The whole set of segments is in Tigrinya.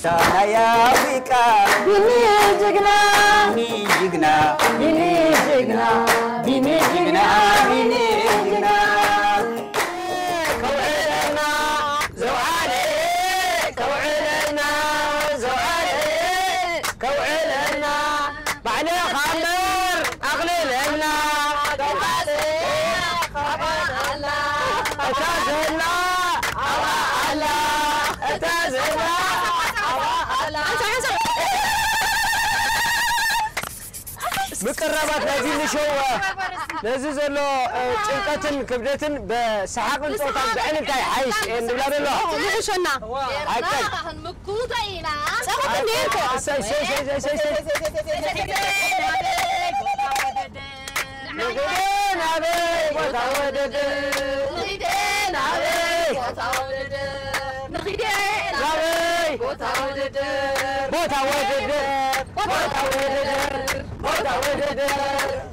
ናይ ኣፍሪቃ ቢኒ ጅግና፣ ቢኒ ጅግና፣ ቢኒ ጅግና፣ ቢኒ ጅግና፣ ቢኒ ጅግና። ከውዕለና ዘውዓለ፣ ከውዕለና ዘውዓለ፣ ከውዕለና ባዕልኻ እምበር ኣቕልለና። እታ ዘላ ኣብኣ ኣላ፣ እታ ዘላ ኣብኣ ኣላ። ምቅራባት ናይዚ ንሸው ነዚ ዘሎ እ፣ ጭንቀትን ክብደትን ብሰሓቕን ፆታን ብዕልልታ ይሓይሽ እየ እንብላ ዘሎ። ይሕሸና። ሓቀይ። ክንምኩቶ ኢና። ጸቕጢ እንድየ እኮ። እሰይ፣ እሰይ፣ እሰይ፣ እሰይ፣ እሰይ። ንኺድ ናበይ ቦታ ውድድር? ንኺድ ናበይ ቦታ ውድድር? ንኺድ ናበይ ቦታ ውድድር? ቦታ ውድድር፣ ቦታ ውድድር፣ ቦታ ውድድር፣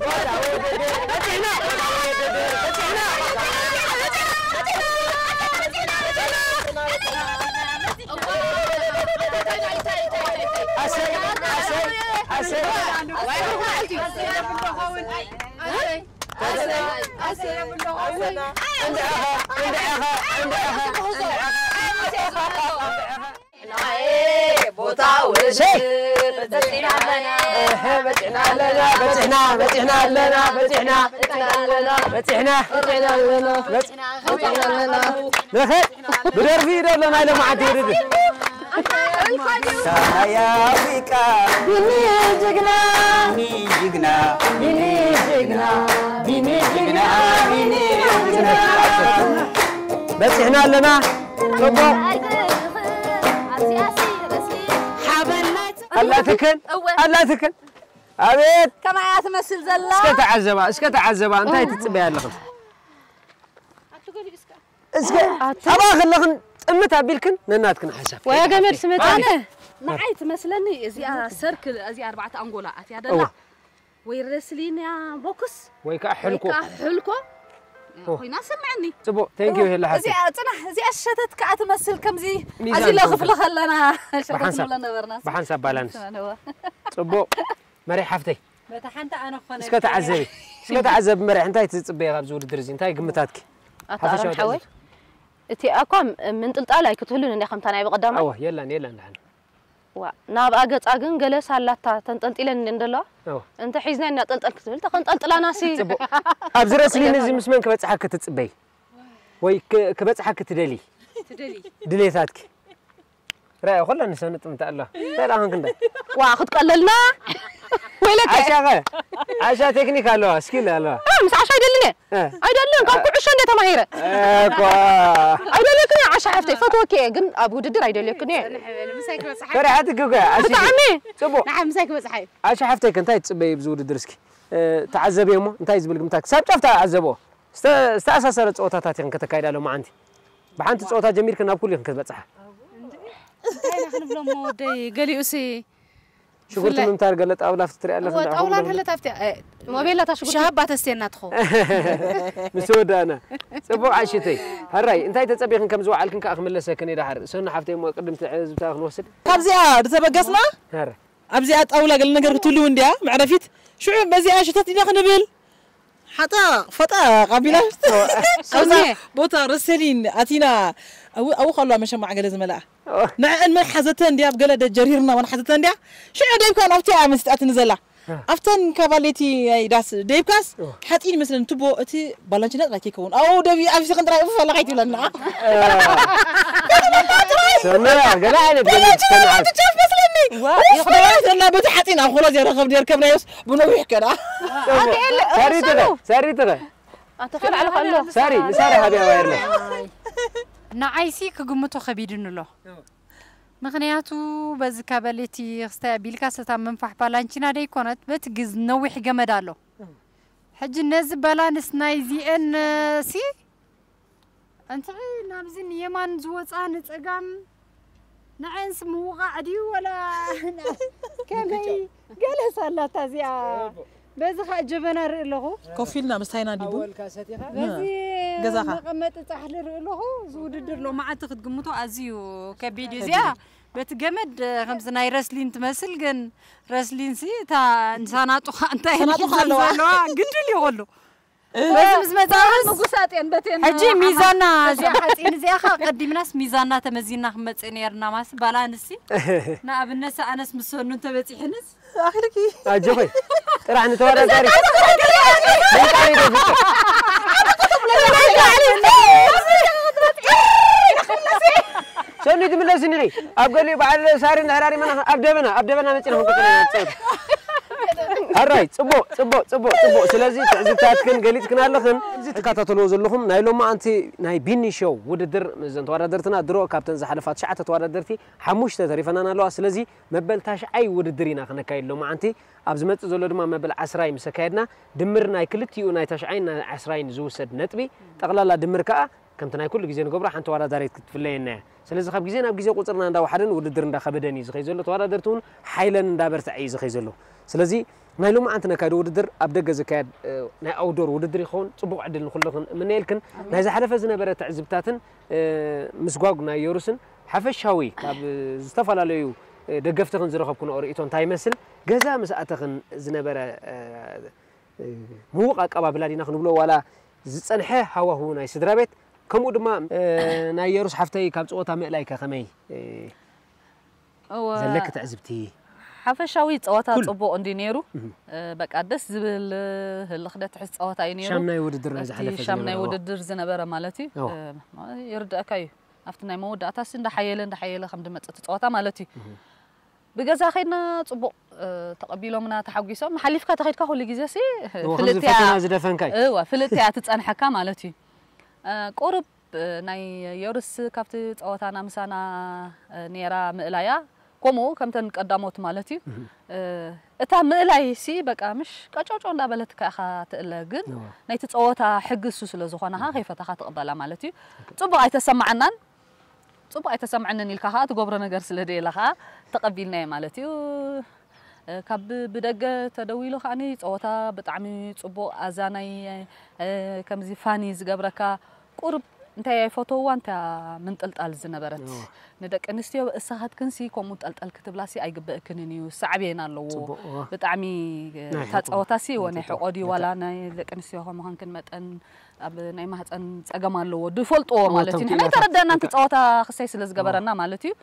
ቦታ ውድድር። በጺሕና! ቦታ ውድድር፣ በጺሕና! ኣሰይ፣ ኣሰይ፣ ኣሰይ። እንድዕኻ፣ እንድዕኻ፣ እንድዕኻ፣ እንድዕኻ። ቦታ ውድድር በጺሕና ኣለና። እህ፣ በጺሕና ኣለና፣ በጺሕና፣ በጺሕና ኣለና፣ በጺሕና። በጺሕና። በጺሕና። በጺሕና። ንኸድ ብደርፊ እዩ ዘሎ ናይ ሎማዓንቲ ውድድር። ናይ ኣፍሪቃ ቢኒ ጅግና፣ ቢኒ ጅግና፣ ቢኒ ጅግና፣ ቢኒ ጅግና፣ ቢኒ ጅግና። በጺሕና ኣለና። ጽቡቕ። ሓበናት ኣላትክን፣ እወ። ኣላትክን። ኣቤት። ከማይ እያ ትመስል ዘላ። እስከ ተዓዘባ፣ እስከ ተዓዘባ። እንታይ ትጽበያ ኣለኽን? እስከ ኣባ ከለኽን ጥምት ኣቢልክን ነናትክን ሓሳብ። ወያ ገመድ ስመት ኣነ። ንዓይ ትመስለኒ እዚኣ ሰርክል፣ እዚኣ ኣርባዕተ ኣንጎላ ኣትያ ደላ። እወ። ወይ ረስሊን እያ ቦክስ፣ ወይ ከዓ ወይ ሕልኮ። ከዓ ሕልኮ ኦ። ኮይና ስምዐኒ። ጽቡቕ፣ ቴንክ ዩ፣ ሄላ ሓፍተይ። እዚኣ ጽናሕ፣ እዚኣ ሸተት ከኣ ትመስል ከምዚ ሚዛን ኣዚለ ትመስል። ክፍሊ ከለና ሸተት ብሓንሳብ፣ ንብሎ ነበርና። ብሓንሳብ ባላንስ። ስምዐኒ፣ እወ። ጽቡቕ፣ መሪሕ ሓፍተይ። በታ ሓንቲ ኣነ ክኾነ እስከ ተዓዘቢ፣ እስከ ተዓዘቢ መሪሕ፣ እንታይ ትጽበዪ ካብዚ ውድድር እዚ? እንታይ ግምታትኪ? ኣታ ሓፈሻዊ ኣሮን ሓወይ፣ ተዕዝብቲ። እቲኣ እኳ ም-፣ ምንጥልጣል ኣይክትህሉን እንዲያ ከምታ ናይ ብቐዳማይ። እወ፣ የላን፣ የላን ደሓን። ዋ፣ ናብኣ ገጻ ግን ገለ ሳላታ ተንጠልጢለን እንድየን ዘለዋ። እወ። እንተ ሒዝና እናጠልጠል ክትብል፣ ተኸንጠልጥላናሲ። ጽቡቕ። ኣብዚ ረስሊን እዚ ምስ መን ክበጽሓኪ ትጽበዪ? ወይ ክ-፣ ክበጽሓኪ ትደልዪ? ትደልዪ። ድሌታትኪ? ራእይ ኩለን ሰንጥ ምታ ኣለዋ። እንታይ ደኣ ክንክንዳ? ዋ፣ ክትቀለልና? ወይለከ። ዓሻኸ? ዓሻ ቴክኒክ ኣለዋ፣ ስኪል ኣለዋ። እ፣ ምስ ዓሻ ኣይደልን እየ። እ። ኣይደልን፣ ካብ ኩዕሾ እንደ ተማሂረ። እኮ። ኣይደልየክን እየ፣ ዓሻ ሓፍተይ፣ ፈትወኪ እየ፣ ግን ኣብ ውድድር ኣይደልየክን እየ። ፈሪሓትኪ እኮ እያ፣ ዓሺ። ብጣዕሚ። ጽቡቕ። ንዓ ምሳይ ክበጽሓ እዩ። ዓሻ ሓፍተይ ከ እንታይ ትጽበዪ ብዚ ውድድር እስኪ? እ፣ ተዓዘብዮ እሞ፣ እንታይ ዝብል ግምታ? ክሳብ ጫፍ ተዓዘብኦ። ዝተ-፣ ዝተኣሳሰረ ጸወታታት ኢኽን ከተካይዳ ሎማዓንቲ። ብሓንቲ ጸወታ ጀሚርክን ናብ ኩሉ ኢኽን ክትበጽሓ። እንታይ ኢና ክንብሎ እሞ ወደይ፣ ገሊኡሲ ሽጉርቲ ብፍላይ ምምታር ገለ ጣውላ ፍትሪ ኣለኽን እወ፣ ዳኣ ጣውላ ክብሎ። እንተለ ታፍትያ፣ እ፣ ሞቤላ እታ ሽጉርቲ ሻባ ተስቴና ትኸውን። ምስ ወዳእና። ጽቡቕ ዓሽተይ። ሕራይ፣ እንታይ ተጸቢኽን ከም ዝወዓልክን ከኣ ክምለሰክን እየ ደሓር። ሰኑ ሓፍተይ እሞ ቅድም ትዕዝብታ ክንወስድ። ካብዚኣ ዝተበገስና? ሕራይ። ኣብዚኣ ጣውላ ገለ ነገር ክትህልው እንድያ፣ መዕረፊት። ሽዑ በዚኣ ሽተት ኢና ክንብል። ሓጣ፣ ፈጣ፣ ቃቢላ። ሶኒ። ኣብዛ ቦታ ረሰሊን ኣቲና፣ ኣብኡ፣ ኣብኡ ከሎ መሸማዕ ገለ ዝመልኣ። ኦ። ንዕአን መን ሓዘተ እንድያ፣ ኣብ ገለ ደጀሪርና መን ሓዘተ እንድያ። ሽዑ ደይብካ ናብቲ እያ መስጣትኒ ዘላ። እ። ኣብተን ካባሌቲ ናይ ዳስ ደይብካስ፣ ኦ። ሓፂን ይመስለኒ ትቦ፣ እቲ ባላንቺ ነጥራይ ከይከውን። ኣብኡ ደቢ፣ ኣብዚ ክንጥራይ፣ ኡፍ፣ ኣላ ከይትብለና። እ። ሰመራ፣ ገለ ዓይነት ገለ ባላንቺ ትሰምዓት። ነጥራይ ትጫፍ መስለኒ። ዋ፣ ኡፍ፣ ይኽደን። በላ ዘላ በቲ ሓፂን፣ ኣብ ኾሎ ዝርከብ፣ ዝርከብናዮስ ብነዊሕ ከዳ። ሰሪትኸ፣ ሰሪትኸ። ኣንተ ከልዓልካ ኣሎ። ሳሪ፣ ንሳሪ ሃብያ ዋይርለስ። ንዓይሲ ክግምቶ ከቢድኒ ኣሎ። ምኽንያቱ በዚ ካበሌቲ ክስታይ ኣቢልካ ሰታ ምንፋሕ ባላንቺና ደይኮነት፣ በቲ ግዝ ነዊሕ ገመድ ኣሎ። ሕጂ ነዚ ባላንስ ናይዚኤን ሲ እንትዒ ናብዚ ንየማን ዝወፃ ንፀጋም ንዐንስ ምውቓዕ ድዩ ወላ ከመይ? ገለስ ኣላታ እዚኣ። በዚ ኸዓ ጀበና ርኢ ኣለኹ። ኮፍ ኢልና ምስታይና ዲቡ በዚ ገዛኻ መቐመጢ ፃሕሊ ርኢ ኣለኹ። እዚ ውድድር ሎማዓንቲ ክትግምቶ ኣዝዩ ከቢድ እዩ። እዚኣ በቲ ገመድ ከምዚ ናይ ረስሊን ትመስል፣ ግን ረስሊን ሲ እታ ሰናጡኻ እንታይ ሰናጡኻ ኣለዋ። ዘለዋ ግድል እዩ ከሎ በዚ ምስ መፃ ምጉሳጥ እየን በቴን ሕጂ ሚዛና እዚኣ ሓፂን እዚኣ ኸዓ ቀዲምናስ ሚዛና ተመዚና ክንመፅእ ነርና። ማስ ባላንሲ ንኣብነት ኣነስ ምስ ሰኑ እንተበፂሕንስ ኣኺልኪ ኣጆኺ ጥራሕ ንተወዳዳሪ ምንቃሪ ዶ ፍቅር ሰኒ ትምለስ እንዲኺ ኣብ ገሊኡ በዓል ሳሪ እንድሕር ኣሪመና ኣብ ደበና ኣብ ደበና መፂና ክንቆፅር ኢና ንፀወት ኣራይ ፅቡቅ ፅቡቅ ፅቡቅ ፅቡቅ ስለዚ ትዕዝብታትክን ገሊፅክን ኣለኽን እዚ ትከታተልዎ ዘለኹም ናይ ሎማዓንቲ ናይ ቢኒ ሾው ውድድር እዘን ተወዳደርትና ድሮ ካብተን ዝሓለፋ ትሽዓተ ተወዳደርቲ ሓሙሽተ ተሪፈናን ኣለዋ ስለዚ መበል ታሽዓይ ውድድር ኢና ክነካይድ ሎማዓንቲ ኣብ ዝመፅእ ዘሎ ድማ መበል ዓስራይ ምስ ኣካየድና ድምር ናይ ክልቲኡ ናይ ታሽዓይን ናይ ዓስራይን ዝውሰድ ነጥቢ ጠቕላላ ድምር ከዓ ከምቲ ናይ ኩሉ ግዜ ንገብሮ ሓንቲ ተወዳዳሪት ክትፍለየና እያ። ስለዚ ካብ ግዜ ናብ ግዜ ቁፅርና እንዳወሓደን ውድድር እንዳኸበደን እዩ ዝኸይ ዘሎ። ተወዳደርቲ እውን ሓይለን እንዳበርትዐ እዩ ዝኸይ ዘሎ። ስለዚ ናይ ሎማዓንቲ ነካይዶ ውድድር ኣብ ደገ ዝካየድ ናይ ኣውዶር ውድድር ይኸውን። ፅቡቕ ዕድል ንኩልኽን እምነየልክን። ናይ ዝሓለፈ ዝነበረ ትዕዝብታትን ምስጓግ ናይ ዮሩስን ሓፈሻዊ ካብ ዝተፈላለዩ ደገፍትኽን ዝረኸብኩንኦ ርእይቶ እንታይ ይመስል? ገዛ ምስ ኣተኽን ዝነበረ ምዉቕ ኣቀባብላ ዲና ክንብሎ ዋላ ዝጸንሐ ሃዋህው ናይ ስድራ ቤት ከምኡ ድማ ናይ የሩስ ሓፍተይ ካብ ጸወታ ምእላይ ከ ከመይ ዘለኪ ትዕዝብቲ? ሓፈሻዊ ጸወታ ጽቡቕ እንዲ ነይሩ። በቃ ደስ ዝብል ህልኽ ደትሕዝ ጸወታ እዩ ነይሩ። ሻምናይ ውድድር ናይ ዝሓለፈ ሻምናይ ውድድር ዝነበረ ማለት እዩ። ይርድአካ እዩ። ኣብቲ ናይ መወዳእታሲ እንዳሓየለ እንዳሓየለ ከም ድመጽእ እቲ ጸወታ ማለት እዩ። ብገዛ ከይድና ጽቡቕ ተቐቢሎምና ተሓጒሶም። ሓሊፍካ ተኸድካ ኩሉ ግዜ ሲ ፍልጥያ ዝደፈንካ እዩ። እወ ፍልጥያ ትጸንሐካ ማለት እዩ። ቁሩብ ናይ ዮርስ ካብቲ ጸወታና ምሳና ነይራ ምእላያ ከምኡ ከምተን ቀዳሞት ማለት እዩ። እታ ምእላይ ሲ በቃ ምሽ ቀጨውጨው እንዳበለትካ ኢኻ ትእለ ግን ናይቲ ጸወታ ሕጊ እሱ ስለ ዝኾነ ኸዓ ከይፈተኻ ትቕበላ ማለት እዩ። ጽቡቕ ኣይተሰማዓናን። ጽቡቕ ኣይተሰምዐንን ኢልካ ኸዓ ትገብሮ ነገር ስለ ደየለ ኸዓ ተቐቢልናዮ ማለት እዩ። ካብ ብደገ ተደዊሉ ኸዓኒ ጸወታ ብጣዕሚ ጽቡቕ ኣዛናይ ከምዚ ፋኒ ዝገብረካ ቁሩብ እንታይ ኣይፈተውዋ እንታ ምንጥልጣል ዝነበረት ንደቂ ኣንስትዮ እሳኻትክንሲ ከምኡ ጠልጠል ክትብላሲ ኣይግበእክንን እዩ ሳዕቤን ኣለዎ ብጣዕሚ እታ ጸወታሲ ወ ናይ ሕቆ ድዩ ዋላ ናይ ደቂ ኣንስትዮ ከምዃንክን መጠን ኣብ ናይ ማህፀን ፀገም ኣለዎ ድፈልጥዎ ማለት እዩ ንሕና ተረዳና ንቲ ፀወታ ክሰይ ስለ ዝገበረና ማለት እዩ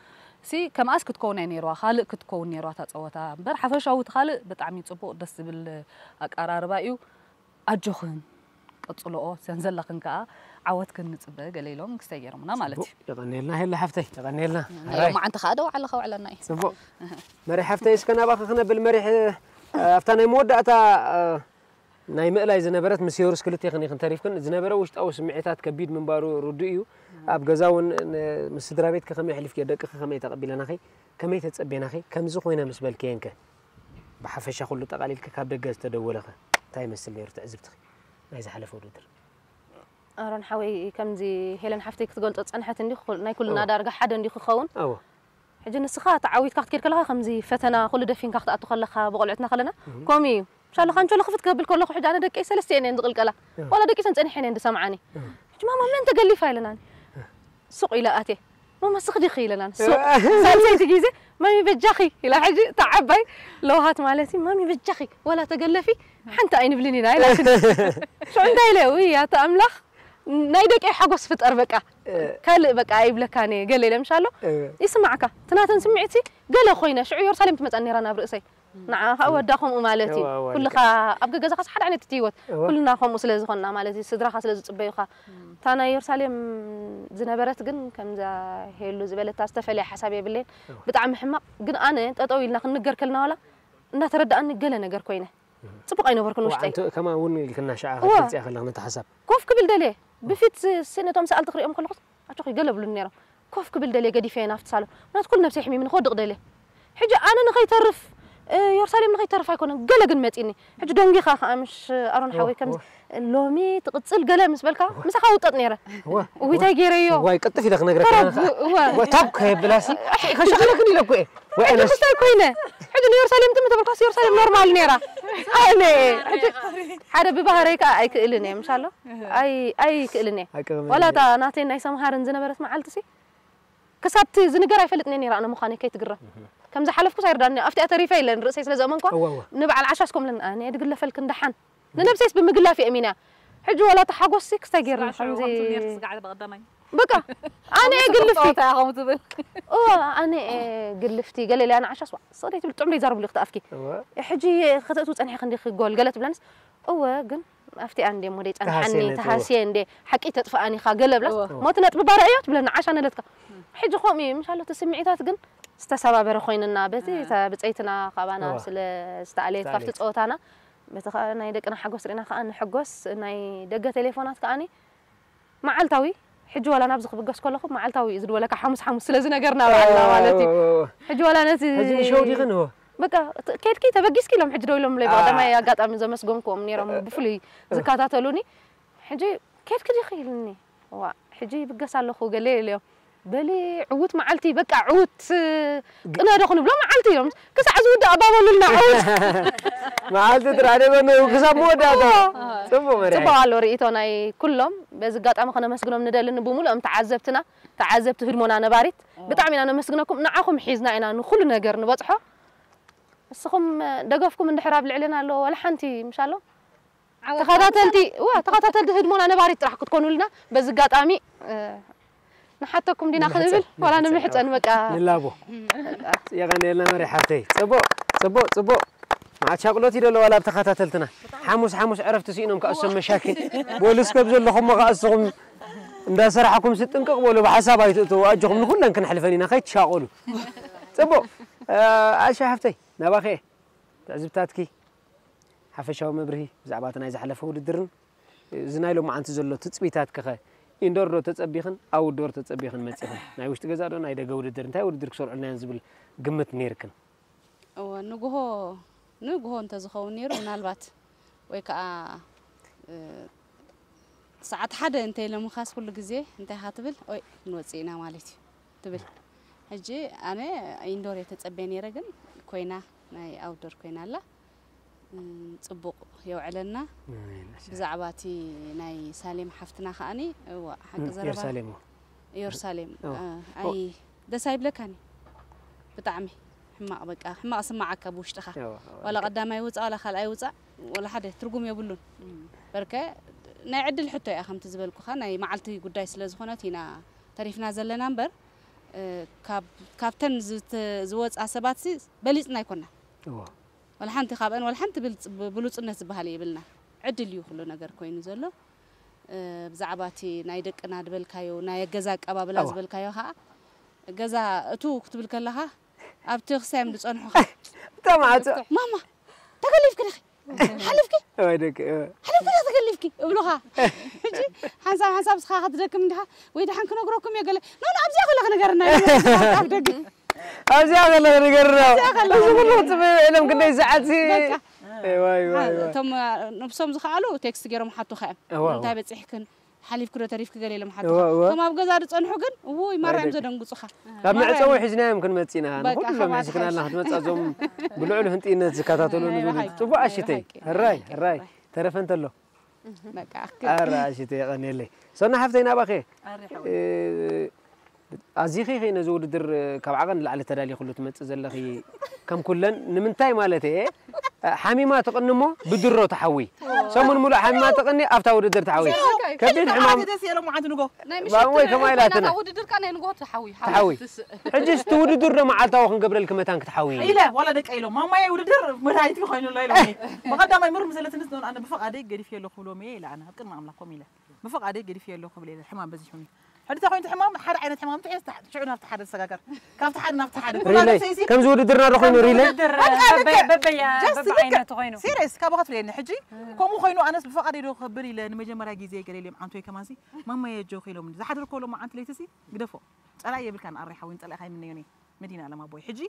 ሲ ከምኣስ ክትከውን ኣይ ነይርዋ ካልእ ክትከውን ነይርዋ እታ ፀወታ እምበር ሓፈሻዊ እቲ ካልእ ብጣዕሚ ፅቡቅ ደስ ዝብል ኣቀራርባ እዩ ኣጆኽን ቀፅልኦ ሰን ዘለኽን ከዓ ዓወትክን ንፅበ ገለ ኢሎም ክሰይ ገይሮምና ማለት እዩ የቐኔልና ሄላ ሓፍተይ የቐኔልና ሎማዓንቲ ከዓ ደው ዓለኻ ውዕለና እዩ ፅቡቅ መሪሕ ሓፍተይ እስከ ናባኺ ክነብል መሪሕ ኣብታ ናይ መወዳእታ ናይ ምእላይ ዝነበረት ምስ ዮርስ ክልቴኽን ኢኽን ተሪፍክን። ዝነበረ ውሽጣዊ ስምዒታት ከቢድ ምንባሩ ርዱእ እዩ። ኣብ ገዛ እውን ምስ ስድራ ቤትኪ ከመይ ኣሕሊፍክዮ? ደቅኺ ከመይ ተቐቢለናኺ? ከመይ ተጸቤናኺ? ከምዚ ኮይነ ምስ በልክየንከ? ብሓፈሻ ኩሉ ጠቓሊልኪ ካብ ደገ ዝተደወለኸ እንታይ ይመስል ነይሩ ትዕዝብትኺ ናይ ዝሓለፈ ውድድር? ኣሮን ሓወይ ከምዚ ሄለን ሓፍተይ ክትገልጾ ዝጸንሐት እንዲ ናይ ኩልና ዳርጋ ሓደ እንዲ ክኸውን። ኣዎ። ሕጂ ንስኻ ተዓዊትካ ክትከይድ ከለኻ ከምዚ ፈተና ኩሉ ደፊንካ ክትኣቱ ከለኻ ብቆልዑትና ከለና ከምኡ እዩ። ምሻሎ ካንቸሎ ክፍት ክብል ከለኹ ሕጂ ኣነ ደቀይ ሰለስተ እየን ዝቕልቀላ። ዋላ ደቂሰን ጸኒሐን እየን ዝሰምዓኒ። ሕጂ ማማ መን ተገሊፋ ኢለናኒ። ሱቕ ኢለ ኣትየ። ማማ ስኽ ዲኺ ኢለናኒ። ሱቕ ሳልሰይቲ ግዜ ማሚ በጃኺ ኢላ ሕጂ እታ ዓባይ ለውሃት ማለት እዩ ማሚ በጃኺ ዋላ ተገለፊ ሓንቲ ኣይንብልን ኢና ኢላትኒ። ሽዑ እንታይ ኢለ ውይ ኣታ ኣምላኽ ናይ ደቂ ሓጎስ ፍጠር በቃ ካልእ በቃ ኣይብለካን እየ ገለ ኢለ ምሻሎ ይስማዕካ እቲ ናተን ስምዒት ሲ ገለ ኮይነ ሽዑ የሩሳሌም ትመፀኒ ነራ ናብ ርእሰይ ንዓ ከዓ ወዳ ከምኡ ማለት እዩ ኩልኻ ኣብ ገገዛኻስ ሓደ ዓይነት እቲ ህይወት ኩልና ከምኡ ስለ ዝኾንና ማለት እዩ ስድራኻ ስለ ዝፅበዩኻ እታ ናይ የሩሳሌም ዝነበረት ግን ከምዛ ሄሉ ዝበለታ ዝተፈለየ ሓሳብ የብለይን ብጣዕሚ ሕማቕ ግን ኣነ ጠጠው ኢልና ክንንገር ከልና ዋላ እንዳተረዳእኒ ገለ ነገር ኮይነ ጽቡቕ ኣይነበርኩን ውሽጠይ። ከማን እውን ኢልክና ሽዓ ክትገልጽያ ከለኽ ነቲ ሓሳብ። ኮፍ ክብል ደልየ ብፊት ሲ ነቶም ሰኣልቲ ክሪኦም ከለኹስ ኣጆኺ ገለ ብሉኒ ነይሮም። ኮፍ ክብል ደልየ ገዲፈየ ናብቲ ሳሎን ምኽንያቱ ኩሉ ነብሰይ ሕሚምኒ ክወድቕ ደልየ። ሕጂ ኣነ ንኸይተርፍ እ፣ የሩሳሌም ንኸይተርፍ ኣይኮነን፣ ገለ ግን መጺኒ። ሕጂ ደንጊኻ ከኣ፣ ምሽ ኣሮን ሓወይ፣ ከምዚ ሎሚ ትቕጽል ገለ ምስ በልካ፣ ምሳኻ ውጠጥ ነይረ። እዋ፣ እዊታይ ገይረዮ? ዋይ፣ ቅጥፍ ኢለ ክነግረካ ተረቡ-፣ እዋ። እዋ፣ ታብ ከየብላሲ፣ ከሸቕለክን ኢለ እኮ እየ። ወይ ሕጂ ኣነስ ክስታይ ኮይነ። ሕጂ ንየሩሳሌም ትም ተበልኳስ፣ የሩሳሌም ኖርማል ነይራ። ኣነ፣ ሕጂ ሓደ ብባህረይ ከኣ ኣይክእልን እየ፣ ምሻሎ? ኣይ-፣ ኣይክእልን እየ። ኣይቅበልን ዋላ እየ። እታ ናተይ ናይ ሰምሃርን ዝነበረት መዓልቲ ሲ፣ ክሳብ እቲ ዝንገር ኣይፈልጥን እየ ነይረ ኣነ ምዃነይ ከይትግረም። ከም ዝሓለፍኩስ ኣይርዳእን እዩ። ኣብቲኣ ተሪፈ ኢለ ንርእሰይ ስለ ዘእመንኳ፣ እዋ፣ እዋ። ንበዓል ዓሻስ ከምለን፣ ኣነ እየ ድግለፈልክን ደሓን። ንነብሰይስ ብምግላፍ እየ እሚንያ። ሕጂ ዋላ እቲ ሓጎስሲ ክስታይ ገይርኒ ስጋዕ ሽሮ ከምዚ ከምቲ ነርስ ስጋዕ በቐዳማይ። በቃ፣ ኣነ እየ ከምዚ ግልፍቲ። ጸወታ እያ ከምኡ ትብል። እዋ፣ ኣነ እየ ግልፍቲ። ገለ ኢለያ ንዓሻስ፣ ዋ፣ ስቕ ደይ ትብል፣ ጥዑም ደይ ዛረብሉ ክትኣፍኪ። እዋ። ሕጂ ከተእትው ጸኒሕኪ እንዲኺ ጎል ገለ ትብለንስ፣ እወ፣ ግን ኣብቲኣ እንዴ እሞ ደይ ጸንሓኒ፣ ተሃስየ ነጥቢ። ተሃስየ እንዴ ሓቂ ተጥፍኣኒ ኢኻ ገለ ብላስ፣ እወ። ሞት ነጥቢ ባርዕ እዮ ትብለና፣ ዓሻ ነለትካ። ሕጂ ከምኡ እዩ፣ ምሻሎ እቲ ስምዒታት ግን ዝተሰባበረ ኮይንና፣ በቲ እታ ብጸይትና ካባና እወ። ስለ ዝተኣለየት ካብቲ ዝተኣለየት። ጸወታና፣ በቲ ኸኣ ናይ ደቅና ሓጎስ ርኢና ከኣ ንሕጎስ፣ ናይ ደገ ቴሌፎናት ከኣኒ መዓልታዊ፣ ሕጂ ዋላ ናብዚ ክብገስ ከለኹ መዓልታዊ እዩ ዝድወለካ፣ ሓሙስ ሓሙስ ስለ ዝነገርና በዓልና ማለት እዩ። እወ፣ እወ፣ እወ። ሕጂ ዋላ ነቲ ሕጂ ንሸው ዲኽን እወ። በቃ፣ ት-፣ ከድኪ ተበጊስኪ ኢሎም ሕጂ ደው ኢሎም ለይ፣ አ። ብቐዳማይ ኣጋጣሚ ዘመስገንኩዎም ነይሮም፣ እ፣ ብፍሉይ እ። ዝከታተሉኒ። ሕጂ ከድኪ ዲኺ ኢሉኒ። ዋ፣ ሕጂ ይብገስ ኣለኹ ገለ ኢለዮም። በሊ ዕዉት መዓልቲ፣ በቃ፣ ዕዉት፣ እ፣ ግ- ቅነ ዶ ክንብሎ መዓልቲ እዮም። ክሳዕ ዝውዳእ ኣባበሉልና ዕዉት። መዓልቲ ጥራሕ ደይኮነ፣ ክሳብ መወዳእታ። እዎ። ጽቡቕ መሪሕ። ጽቡቕ ኣሎ ርእይቶ ናይ ኩሎም። በዚ ኣጋጣሚ ከነመስግኖም ንደልን ብምሉኦም ተዓዘብትና፣ ተዓዘብቲ ህድሞና ነባሪት። እዎ። ብጣዕሚ ኢና ነመስግነኩም። ንዓኹም ሒዝና ኢና ንኹሉ ነገር ንበጽሖ። እስኹም ደገፍኩም እንድሕር ኣብ ልዕልና ኣለዎ፣ ዋላ ሓንቲ፣ ምሻሎ? ዓወት ተኸታተልቲ፣ ዋ፣ ተኸታተልቲ ህድሞና ነባሪት ጥራሕ ክትኮኑልና በዚ ኣጋጣሚ፣ እ፣ ንሓተኩም ዲና ክንብል፣ ንምሕጸን፣ ዋላ ንምሕጸን፣ ንምሕጸን፣ በቃ። ንላቦ። በቃ። የቐንየልና መሪ ሓፍተይ። ጽቡቕ፣ ጽቡቕ፣ ጽቡቕ። መዓት ሻቕሎት ይደሎ ዋላ ኣብ ተኸታተልትና። ሓሙስ፣ ሓሙስ ዕረፍቲ ስኢኖም ከኣ እሶም መሻኪን። በሉ እስከ ኣብ ዘለኹሞ ከኣ እስኹም እንዳሰራሕኩም ስጥንቅቕ በሉ፣ ብሓሳብ ኣይትእትዉ፣ ኣጆኹም ንኹለን ክንሕልፈን ኢና፣ ከይትሻቐሉ። ጽቡቕ። እ፣ ኣሻ ሓፍተይ፣ ናባኸ ትዕዝብታትኪ፣ ሓፈሻዊ መብርሂ ብዛዕባ እቲ ናይ ዝሓለፈ ውድድርን፣ እዚ ናይ ሎማዓንቲ ዘሎ ትጽቢታትኪ ኸ፣ ኢንዶር ዶ ተጸቢኽን፣ ኣውትዶር ተጸቢኽን መጺኽን? ናይ ውሽጢ ገዛ ዶ ናይ ደገ ውድድር? እንታይ ውድድር ክሰርዑልና እዮም ዝብል ግምት ነይርክን? እወ፣ ንግሆ፣ ንግሆ እንተዝኸውን ነይሩ፣ ምናልባት ወይ ከኣ፣ እ፣ ሰዓት ሓደ እንተ ኢሎምኻስ ኩሉ ግዜ እንታይ ኢኻ ትብል? ኦይ፣ ክንወጽእ ኢና ማለት እዩ ትብል። ሕጂ ኣነ ኢንዶር እየ ተጸብየ ነይረ፣ ግን ኮይና፣ ናይ ኣውትዶር ኮይና ኣላ። እም፣ ጽቡቕ የውዕለና። ኣሜን። ብዛዕባ እቲ ናይ ሳሌም ሓፍትና ከኣኒ፣ እዋ፣ ሓቂ እም፣ ዘረባ። የሩሳሌም እዎ። እዮርሳሌም፣ እዎ። እ፣ ኣይ፣ ደስ ኣይብለካን እዩ። ብጣዕሚ ሕማቕ፣ በቃ፣ ሕማቕ ስማዓካ ብውሽጥኻ። እዎ፣ እዎ፣ ዋላ ልክዕ። ቀዳማይ ውጻእ፣ ዋላ ካልኣይ ውጻእ፣ ዋላ ሓደ ትርጉም የብሉን። እም። በርከ፣ ናይ ዕድል ሕቶ እያ፣ ከምቲ ዝበልኩኻ፣ ናይ መዓልቲ ጉዳይ ስለ ዝኾነት ኢና ተሪፍና ዘለና እምበር፣ እ፣ ካብ፣ ካብተን ዝተ-፣ ዝወጻ ሰባትሲ በሊጽና ኣይኮናን። እዎ። ወላ ሓንቲ ካብአን፣ ወላ ሓንቲ ብልጽ-፣ ብ-፣ ብሉጽነት ዝበሃል የብልና። ዕድል እዩ ኩሉ ነገር ኮይኑ ዘሎ። እ፣ ብዛዕባ እቲ ናይ ደቅና ዝበልካዮ፣ ናይ ገዛ ኣቀባብላ እዋ። ዝበልካዮ ኸዓ፣ ገዛ እቱ ክትብል ከለኻ፣ ኣብቲ ክሳዮም ዝጸንሑኻ። እታ ማዕጾ። ማማ፣ ተገሊፍኪ ዲኺ? ሓሊፍኪ? ወይ ደቂ፣ እ። ሓሊፍኪ ዲኺ ተገሊፍኪ? እብሉኻ። ሕጂ ሓንሳብ ሓንሳብ ስኻ ክትደክም እንዲኻ፣ ወይ ደሓን ክነግረኩም እየ ገለ። ኖ፣ ኖ፣ ኣብዚኣ ከለኺ ንገርና፣ ኣብ ደገ። ኣብዚኣ ከለኺ ንገርና። ኣብዚኣ ከለኺ እዚ ኩሉ ንገርና። ጽበዩ ኢሎም ክንደይ ሰዓት ሲ-? በቃ። ኤ፣ ዋይ፣ ዋይ፣ ዋይ። እቶም፣ እ፣ ነብሶም ዝኸኣሉ ቴክስት ገይሮም ሓቱኻ እዮም። እዋ፣ እንታይ እዋ። በጺሕክን? ሓሊፍኪ ዶ ተሪፍኪ ገለ ኢሎም ሓቱኻ። እዋ፣ እዋ። እቶም ኣብ ገዛ ዝጸንሑ ግን፣ እውይ፣ ማራ እዮም ኣይደግ-፣ ዘደንግጹኻ። ካብ ማራ መዕጸዊ እዮም። ሒዝናዮም ክንመጽእ ኢና። በቃ፣ ንኹሎም ካብኣ ሒዝክናልና ትሓይሽ። ክትመጽእ፣ እዞም ብልዑል ህንጥይነት ዝከታተሉኒ ናይ ዝብሉ። ብሓቂ፣ ጽቡቕ ናይ ኣሽተይ። ብሓቂ፣ ናይ ሕራይ፣ ብሓቂ፣ ሕራይ። ሕራይ። ተረፈ እንተሎ። በቃ፣ ኣረ ኣሽተይ፣ የቐንየለይ። ሰና ሓፍተይ፣ ናባኸ? ኣረ ሓወይ። እ፣ ኣዚኺ ኸ ነዚ ውድድር ካብ ዓቐን ንላዕሊ ተዳሊኽሉ ትመጽእ ዘለኺ፣ ከም ኩለን፣ ንምንታይ ማለት እየ፣ ሓሚማ ትቕኒ እሞ ብድሮ ትሓዊ። ሰሙን ሙሉእ ሓሚማ ትቕኒ፣ ኣብታ ውድድር ትሓዊ። ከቢድ ሕማም። ደስ የሎም መዓልቲ ንጎ። ናይ ባን ወይ ምሸት ከማይ ኢላትና። ናታ ውድድር ከኣ ናይ ንጎ ትሓዊ፣ ትሓዊ። ትስእ። ሕጂ እስቲ ውድድር ዶ መዓልታዊ ክንገብረልኪ መታን ክትሓዊ? ኢለ፣ ዋላ ደቀ ኢሎም፣ ማማየ ውድድር መድሃኒት ኮይኑ ኣሎ ኢሎምኒ። ብቐዳማይ ምርም ዘለትንስ ዶን ኣነ ብፍቓደይ ገዲፍ የለኹ ብሎም እየ ኢለ ኣነ፣ ኣብ ቅድሚ ኣምላኽ ኮም ኢለ። ብፍቓደይ ገዲፍ የለኹ ክብል እየ፣ ሕማም በዚሑኒ። ሕጂ እንታይ ኮይኑ እቲ ሕማም፣ ሓደ ዓይነት ሕማም ትሕዝ፣ ታሕ-፣ ሽዑ ናብቲ ሓደ ዝሰጋገር። ካብቲ ሓደ ናብቲ ሓደ። ኩሉ ሪለይ፣ ሰይሲ ከምዚ ውድድርና ዶ ኮይኑ ሪለይ? ውድድር በቃ፣ በበ-፣ ልክዕ። በበያ-፣ ጀስት በበዓይነቱ ልክዕ። ኮይኑ። ሲሪየስ፣ ካባኻ ትርእየኒ። ሕጂ ከምኡ ኮይኑ ኣነስ ብፍቓደይ ዶ ክብል ኢለ ንመጀመርያ ግዜ ገለ ኢሎም ዓንቶይ ከማንሲ፣ ማማየ ጆክ ኢሎምኒ። ዝሓደርኮ ሎማዓንቲ ለይትሲ ግደፎ። ጸላኢ የብልካን ኣረይ ሓወይ፣ ጸላኢኻ ኣይምነዮን እየ። መዲና ኣለማቦይ ሕጂ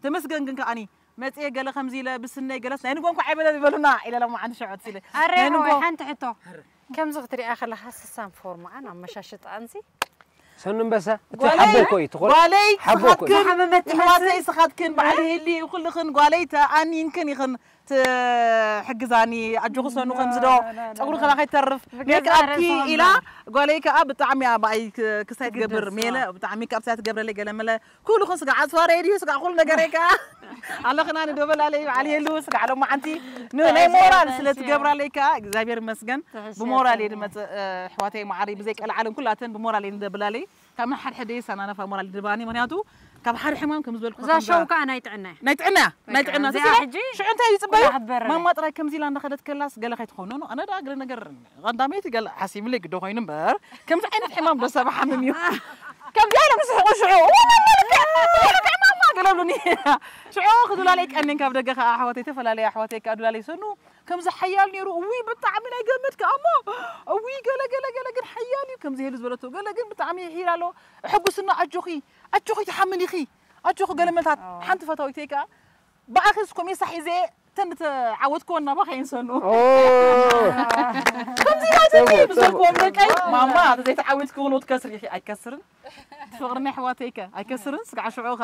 ተመስገን ግን ከኣኒ መጽኤ ገለ ከምዚ ኢለ ብስነይ ገለስ ናይ ንጎ እንኳ ኣይበለ ይበሉና ኢለ ለማዓንቲ ሽዑ ትስለ ኣረ ናይ ንጎ ወይ ሓንቲ ሕቶ ከምዚ ክትሪኣ ከለኻ ስሳን ፎርማዓን ኣብ መሻሽጣ ኣንሲ ሰኑ ኣንበሳ እቲ ጓለይ- ሓቦ እኮ እዩ ትኾን ጓለይ ሓቦ እኮ እዩ። ስኻትክን ኣሕዋተይ ስኻትክን በዓል ሄሊ ኩልኽን ጓለይ ተኣኒንክን ኢኽን ትሕግዛኒ ኣጆኺ ሰኑ ከምዚ ዶ ፀጉሪ ከላ ከይተርፍ ብገዛእ ሜክኣፕኪ ርእሳ ኢላ ጓለይ ከዓ ብጣዕሚ እያ ብኣይ ክ- ክሳይ ትገብር ትግደስ፣ ሜለ ዋ። ብጣዕሚ ሜክኣፕ ሳይ ትገብረለይ ገለ መለ ኩሉ ኹን ስጋዕ ኣፅዋር የድዩ ስጋዕ ኩሉ ነገር እየ ከዓ ኣለኽና ንደበላለይ በዓል ሄሉ ስጋዕ ሎማዓንቲ ን- ናይ ሞራል ስለ ትገብራለይ ከዓ እግዚኣብሔር ይመስገን ትሕሸ ብሞራል እየ ሰኑ። ድመፅእ ኣሕዋተይ ማዓሪ ብዘይ ቀልዓለም ኩላተን ብሞራል እየ ንደብላለይ ካብ ናይ ሓድሕደ የሳናነፋ ሞራል ድባኒ ምክንያቱ ካብ ሓደ ሕማም ከም ዝበልኩ እዛ ሸው ከዓ ናይ ጥዕና እያ ናይ ጥዕና እያ ናይ ጥዕና እዚኣ ተስለ ሕጂ ሽዑ እንታይ እዩ ዝፅበዮ ኩላ ክትበርር። ማማ ጥራይ ከምዚ ኢላ እንዳኸደት ከላስ ገለ ከይትኾኖ ኣነ ዳ እግሪ ነገር ቀዳመይቲ ገለ ሓሲብለይ ግዶ ኮይኑ እምበር ከምዚ ዓይነት ሕማም ዶ ሰብ ሓምም እዩ ከምዚ ኢሎም ዝስሕቁ ሽዑ ማማ ገለብሉኒ ሽዑ ክዱላለይ ቀኒን ካብ ደገ ከዓ ኣሕዋተይ ተፈላለየ ኣሕዋተይ ከዓ ዱላለይ ሰኑ ከምዚ ሓያል ነይሩ እዊ ብጣዕሚ ናይ ገመድ ከዓ እሞ እዊ ገለ ገለ ገለ ግን ሓያል እዩ ከምዚ ሄሉ ዝበለቶ ገለ ግን ብጣዕሚ ይሒር ኣሎ ሕጉስና ኣጆኺ ኣጆኺ ትሓምን ኢኺ ኣጆኺ ገለ መልታት ሓንቲ ፈታዊተይ ከዓ ብኣኺ እስኮም የሳሕ ሒዘ ተን ተዓወትኮ እናባኸ ይንሰኑ ኦ ከምዚ ናይዘይ ብዘልክዎም ደቀይ ማማ ተዘይተዓዊትኪ እውን ትከስር ኢኺ ኣይከስርን ፍቕሪ ናይ ኣሕዋተይከ ኣይከስርን ስጋዕ ሽዑኸ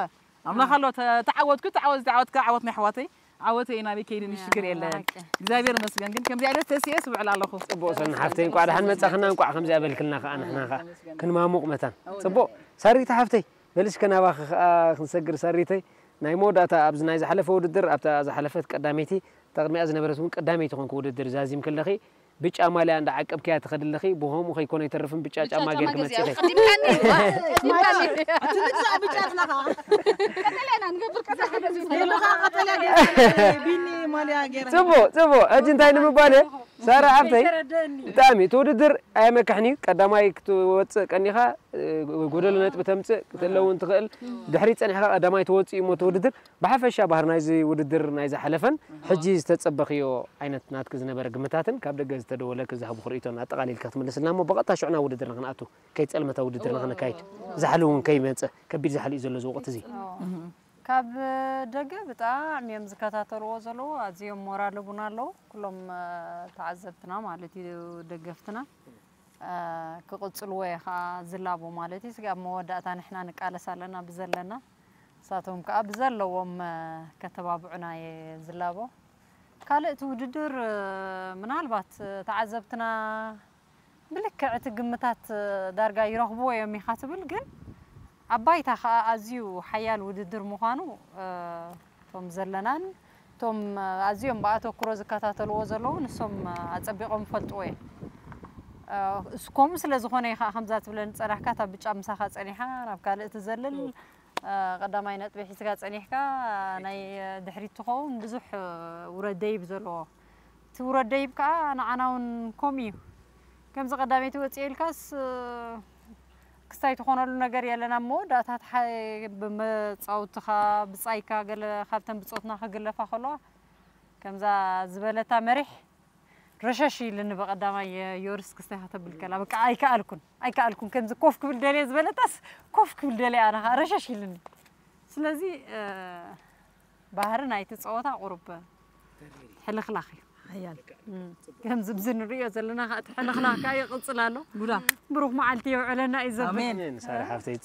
ኣምላኽ ኣሎ ተ- ተዓወትኩ ተዓወት ተዓወትካ ዓወት ናይ ኣሕዋተይ ዓወተይ ናበይ ከይድን ሽግር የለን እግዚኣብሔር መስገን ግን ከምዚ ዓይነት ተስኤ ስውዕል ኣለኹ ጽቡቅ ሰን ሓፍተይ እንቋዕ ደሓን መጻኽና እንቋዕ ከምዚኣ በልክልና ከኣ ንሕና ከኣ ክንማሙቕ መታን ጽቡቅ ሳሪታ ሓፍተይ በልሽ ከናባኺ ከኣ ክንሰግር ሳሪተይ ናይ መወዳእታ ኣብዚ ናይ ዝሓለፈ ውድድር ኣብታ ዝሓለፈት ቀዳመይቲ እታ ቅድሚኣ ዝነበረት እውን ቀዳመይቲ ኮንኩ ውድድር ዛዚም ከለኺ ብጫ ማልያ እንዳ ዓቀብክያ ትኸዲ ኣለኺ ብኸምኡ ከይኮነ ኣይተርፍን ብጫ ጫማ ጌርኪ መጺኺ እቲ ንግዛእ ብጫ ኢልና ከዓ ቀጠልያ ኢና ንገብር ቀጠልያ ሄሉ ከዓ ቀጠልያ ጌርኪ ቢኒ ማልያ ጌራ ጽቡቅ ጽቡቅ ሕጂ እንታይ ንምባል እየ ሳራ ሓፍተይ ብጣዕሚ እቲ ውድድር ኣየመክሕን እዩ ቀዳማይ ክትወፅእ ቀኒኻ ጎደሎ ነጥቢ ተምፅእ ክትእለ እውን ትኽእል ድሕሪት ፀኒሕካ ቀዳማይ ትወፅእ እዩ እሞ እቲ ውድድር ብሓፈሻ ባህር ናይዚ ውድድር ናይ ዝሓለፈን ሕጂ ዝተፀበኽዮ ዓይነት ናትኪ ዝነበረ ግምታትን ካብ ደገ ዝተደወለኪ ዝሃብኹ ርእይቶን ኣጠቓሊልካ ክትምልስልና እሞ ብቐጥታ ሽዑ ናብ ውድድርና ክንኣቱ ከይፀልመታ ውድድርና ክነካይድ ዛሕሊ እውን ከይመፀ ከቢድ ዛሕሊ እዩ ዘሎ እዚ ወቕቲ እዚ ካብ ደገ ብጣዕሚ እዮም ዝከታተልዎ ዘለዉ ኣዝዮም ሞራል ቡና ኣለዉ ኩሎም ተዓዘብትና ማለት እዩ ደገፍትና ክቕጽልዎ እየ ከዓ ዝላቦ ማለት እዩ ስጋብ መወዳእታ ንሕና ንቃለስ ኣለና ብዘለና ንሳቶም ከዓ ብዘለዎም ከተባብዑና እየ ዝላቦ ካልእ እቲ ውድድር ምናልባት ተዓዘብትና ብልክዕ እቲ ግምታት ዳርጋ ይረኽብዎ እዮም ኢኻ ትብል ግን ኣብ ባይታ ከዓ ኣዝዩ ሓያል ውድድር ምዃኑ እቶም ዘለናን እቶም ኣዝዮም ብኣተኩሮ ዝከታተልዎ ዘለዉ ንሶም ኣጸቢቖም ይፈልጥዎ እዮም። ከምኡ ስለ ዝኾነ እዩ ከዓ ከምዛ ትብለኒ ጸናሕካ እታ ብጫ ምሳኻ ጸኒሓ ናብ ካልእ ትዘልል ቀዳማይ ነጥቢ ሒዝካ ጸኒሕካ ናይ ድሕሪት ትኸውን ብዙሕ ውረድ ደይብ ዘለዎ እቲ ውረድ ደይብ ከዓ ንዓና እውን ከምኡ እዩ። ከምዚ ቀዳመይቲ ወፅኤ ኢልካስ ክስታይ ትኾነሉ ነገር የለን ኣብ መወዳእታ ብመፃውትኻ ብፃይካ ገለ ካብተን ብፆትና ክግለፋ ከለዋ ከምዛ ዝበለታ መሪሕ ረሸሽ ኢልኒ ብቐዳማይ ዮርስ ክስታይ ከተብል ከላ በቃ ኣይከኣልኩን ኣይከኣልኩን ከምዚ ኮፍ ክብል ደልየ ዝበለታስ ኮፍ ክብል ደልየ ኣነ ከዓ ረሸሽ ኢልኒ ስለዚ ባህሪ ናይቲ ፀወታ ቁሩብ ሕልኽላኽ እዩ ሓያል ከምዚ ብዚ ንሪኦ ዘለና ከዓ እቲ ሕልኽላኽ ከዓ ይቕፅል ኣሎ ጉዳ ብሩኽ መዓልቲ የውዕለና እዩ ዘብል ኣሜን ሳራ ሓፍተይ